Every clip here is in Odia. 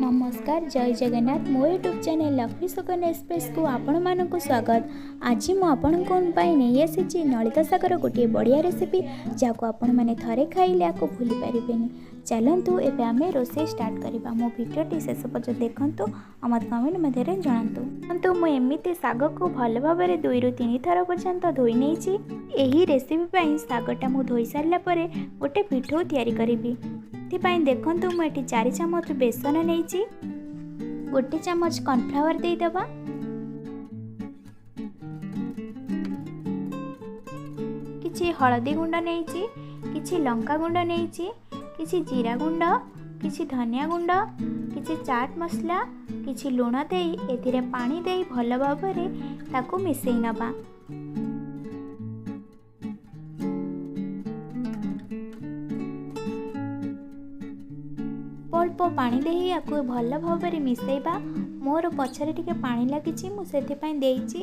ନମସ୍କାର, ଜୟ ଜଗନ୍ନାଥ। ମୋ ୟୁଟ୍ୟୁବ୍ ଚ୍ୟାନେଲ୍ ଲକ୍ଷ୍ମୀ ସୁକନ୍ୟା ଏକ୍ସପ୍ରେସକୁ ଆପଣମାନଙ୍କୁ ସ୍ୱାଗତ। ଆଜି ମୁଁ ଆପଣଙ୍କ ପାଇଁ ନେଇ ଆସିଛି ନଳିତା ଶାଗର ଗୋଟିଏ ବଢ଼ିଆ ରେସିପି, ଯାହାକୁ ଆପଣମାନେ ଥରେ ଖାଇଲେ ଆକୁ ଭୁଲି ପାରିବେନି। ଚାଲନ୍ତୁ, ଏବେ ଆମେ ରୋଷେଇ ଷ୍ଟାର୍ଟ କରିବା। ମୋ ଭିଡ଼ିଓଟି ଶେଷ ପର୍ଯ୍ୟନ୍ତ ଦେଖନ୍ତୁ ଆଉ ମୋତେ କମେଣ୍ଟ ମଧ୍ୟରେ ଜଣାନ୍ତୁ। କିନ୍ତୁ ମୁଁ ଏମିତି ଶାଗକୁ ଭଲ ଭାବରେ 2ରୁ 3 ଥର ପର୍ଯ୍ୟନ୍ତ ଧୋଇ ନେଇଛି। ଏହି ରେସିପି ପାଇଁ ଶାଗଟା ମୁଁ ଧୋଇ ସାରିଲା ପରେ ଗୋଟେ ପିଠଉ ତିଆରି କରିବି। ସେଥିପାଇଁ ଦେଖନ୍ତୁ, ମୁଁ ଏଠି 4 ଚାମଚ ବେସନ ନେଇଛି, 1 ଚାମଚ କର୍ଣ୍ଣଫ୍ଲାୱାର ଦେଇଦେବା, କିଛି ହଳଦୀ ଗୁଣ୍ଡ ନେଇଛି, କିଛି ଲଙ୍କା ଗୁଣ୍ଡ ନେଇଛି, କିଛି ଜିରା ଗୁଣ୍ଡ, କିଛି ଧନିଆ ଗୁଣ୍ଡ, କିଛି ଚାଟ୍ ମସଲା, କିଛି ଲୁଣ ଦେଇ ଏଥିରେ ପାଣି ଦେଇ ଭଲ ଭାବରେ ତାକୁ ମିଶାଇ ନେବା। ଅଳ୍ପ ପାଣି ଦେଇ ୟାକୁ ଭଲ ଭାବରେ ମିଶାଇବା। ମୋର ପଛରେ ଟିକେ ପାଣି ଲାଗିଛି, ମୁଁ ସେଥିପାଇଁ ଦେଇଛି।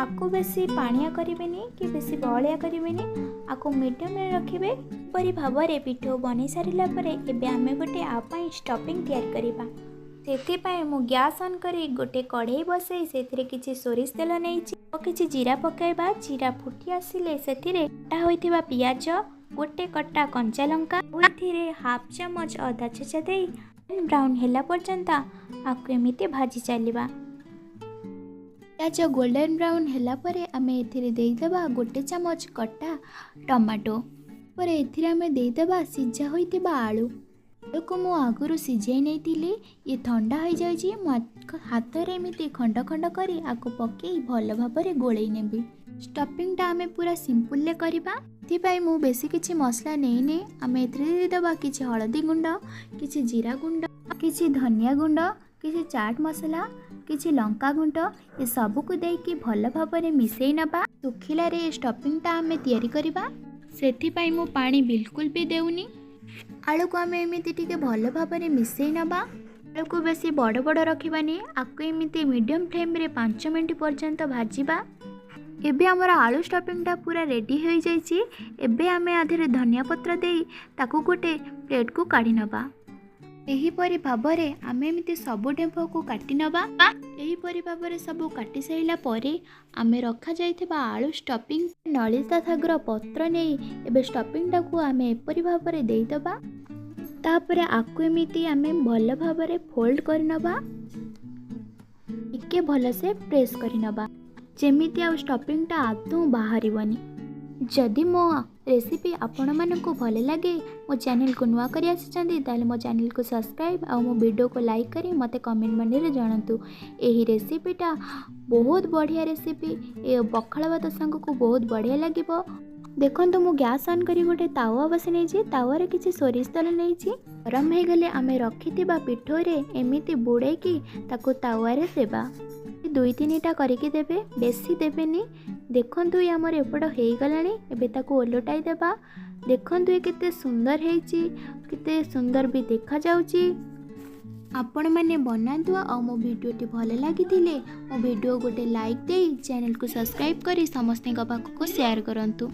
ଆକୁ ବେଶୀ ପାଣିଆ କରିବେନି କି ବେଶୀ ବହଳିଆ କରିବେନି, ଆକୁ ମିଡ଼ିୟମରେ ରଖିବେ। ଏପରି ଭାବରେ ପିଠଉ ବନେଇ ସାରିଲା ପରେ ଏବେ ଆମେ ଗୋଟେ ଆ ପାଇଁ ଷ୍ଟଫିଂ ତିଆରି କରିବା। ସେଥିପାଇଁ ମୁଁ ଗ୍ୟାସ୍ ଅନ୍ କରି ଗୋଟେ କଢ଼େଇ ବସାଇ ସେଥିରେ କିଛି ସୋରିଷ ତେଲ ନେଇଛି ଓ କିଛି ଜିରା ପକାଇବା। ଜିରା ଫୁଟି ଆସିଲେ ସେଥିରେ କଟା ହୋଇଥିବା ପିଆଜ, ଗୋଟେ କଟା କଞ୍ଚା ଲଙ୍କା, ଏଥିରେ ହାଫ୍ ଚାମଚ ଅଦା ଛେଚା ଦେଇ ବ୍ରାଉନ୍ ହେଲା ପର୍ଯ୍ୟନ୍ତ ଆକୁ ଏମିତି ଭାଜି ଚାଲିବା। ପିଆଜ ଗୋଲ୍ଡେନ୍ ବ୍ରାଉନ୍ ହେଲା ପରେ ଆମେ ଏଥିରେ ଦେଇଦେବା 1 ଚାମଚ କଟା ଟମାଟୋ। ପରେ ଏଥିରେ ଆମେ ଦେଇଦେବା ସିଝା ହୋଇଥିବା ଆଳୁ। ଆଳୁକୁ ମୁଁ ଆଗରୁ ସିଝାଇ ନେଇଥିଲି, ଇଏ ଥଣ୍ଡା ହୋଇଯାଇଛି। ମୁଁ ହାତରେ ଏମିତି ଖଣ୍ଡ ଖଣ୍ଡ କରି ଆକୁ ପକାଇ ଭଲ ଭାବରେ ଗୋଳେଇ ନେବି। ଷ୍ଟଫିଂଟା ଆମେ ପୁରା ସିମ୍ପଲରେ କରିବା, ଏଥିପାଇଁ ମୁଁ ବେଶୀ କିଛି ମସଲା ନେଇନି। ଆମେ ଏଥିରେ ଦେଇଦେବା କିଛି ହଳଦୀ ଗୁଣ୍ଡ, କିଛି ଜିରା ଗୁଣ୍ଡ, କିଛି ଧନିଆ ଗୁଣ୍ଡ, କିଛି ଚାଟ୍ ମସଲା, କିଛି ଲଙ୍କା ଗୁଣ୍ଡ। ଏସବୁକୁ ଦେଇକି ଭଲ ଭାବରେ ମିଶାଇ ନେବା। ଶୁଖିଲାରେ ଏ ଷ୍ଟଫିଂଟା ଆମେ ତିଆରି କରିବା, ସେଥିପାଇଁ ମୁଁ ପାଣି ବିଲକୁଲ ବି ଦେଉନି। ଆଳୁକୁ ଆମେ ଏମିତି ଟିକେ ଭଲ ଭାବରେ ମିଶାଇ ନେବା। ଆଳୁକୁ ବେଶୀ ବଡ଼ ବଡ଼ ରଖିବାନି। ଆକୁ ଏମିତି ମିଡ଼ିୟମ୍ ଫ୍ଲେମ୍ରେ 5 ମିନିଟ୍ ପର୍ଯ୍ୟନ୍ତ ଭାଜିବା। ଏବେ ଆମର ଆଳୁ ଷ୍ଟଫିଂଟା ପୁରା ରେଡ଼ି ହୋଇଯାଇଛି। ଏବେ ଆମେ ଆ ଦେହରେ ଧନିଆ ପତ୍ର ଦେଇ ତାକୁ ଗୋଟେ ପ୍ଲେଟ୍କୁ କାଢ଼ି ନେବା। ଏହିପରି ଭାବରେ ଆମେ ଏମିତି ସବୁ ଡେମ୍ଫକୁ କାଟି ନେବା। ଏହିପରି ଭାବରେ ସବୁ କାଟି ସାରିଲା ପରେ ଆମେ ରଖାଯାଇଥିବା ଆଳୁ ଷ୍ଟଫିଂ, ନଳିତା ଶାଗର ପତ୍ର ନେଇ ଏବେ ଷ୍ଟଫିଂଟାକୁ ଆମେ ଏପରି ଭାବରେ ଦେଇଦେବା। ତାପରେ ଆକୁ ଏମିତି ଆମେ ଭଲ ଭାବରେ ଫୋଲ୍ଡ କରିନେବା, ଟିକେ ଭଲସେ ପ୍ରେସ୍ କରିନେବା, ଯେମିତି ଆଉ ଷ୍ଟଫିଂଟା ଆଦୌ ବାହାରିବନି। ଯଦି ମୋ ରେସିପି ଆପଣମାନଙ୍କୁ ଭଲ ଲାଗେ, ମୋ ଚ୍ୟାନେଲକୁ ନୂଆ କରି ଆସିଛନ୍ତି, ତାହେଲେ ମୋ ଚ୍ୟାନେଲକୁ ସବସ୍କ୍ରାଇବ୍ ଆଉ ମୋ ଭିଡ଼ିଓକୁ ଲାଇକ୍ କରି ମୋତେ କମେଣ୍ଟ ମଧ୍ୟରେ ଜଣାନ୍ତୁ। ଏହି ରେସିପିଟା ବହୁତ ବଢ଼ିଆ ରେସିପି, ଏ ପଖାଳ ଭାତ ସାଙ୍ଗକୁ ବହୁତ ବଢ଼ିଆ ଲାଗିବ। ଦେଖନ୍ତୁ, ମୁଁ ଗ୍ୟାସ୍ ଅନ୍ କରି ଗୋଟେ ତାୱା ବସାଇ ନେଇଛି। ତାୱାରେ କିଛି ସୋରିଷ ତେଲ ନେଇଛି। ଗରମ ହେଇଗଲେ ଆମେ ରଖିଥିବା ପିଠଉରେ ଏମିତି ବୁଡ଼େଇକି ତାକୁ ତାୱାରେ ଦେବା। 2 3ଟା କରିକି ଦେବେ, ବେଶୀ ଦେବେନି। ଦେଖନ୍ତୁ, ଇଏ ଆମର ଏପଟ ହେଇଗଲାଣି। ଏବେ ତାକୁ ଓଲଟାଇ ଦେବା। ଦେଖନ୍ତୁ, ଏ କେତେ ସୁନ୍ଦର ହେଇଛି, କେତେ ସୁନ୍ଦର ବି ଦେଖାଯାଉଛି। ଆପଣମାନେ ବନାନ୍ତୁ ଆଉ ମୋ ଭିଡ଼ିଓଟି ଭଲ ଲାଗିଥିଲେ ମୋ ଭିଡ଼ିଓ ଗୋଟେ ଲାଇକ୍ ଦେଇ ଚ୍ୟାନେଲକୁ ସବସ୍କ୍ରାଇବ୍ କରି ସମସ୍ତଙ୍କ ପାଖକୁ ସେୟାର କରନ୍ତୁ।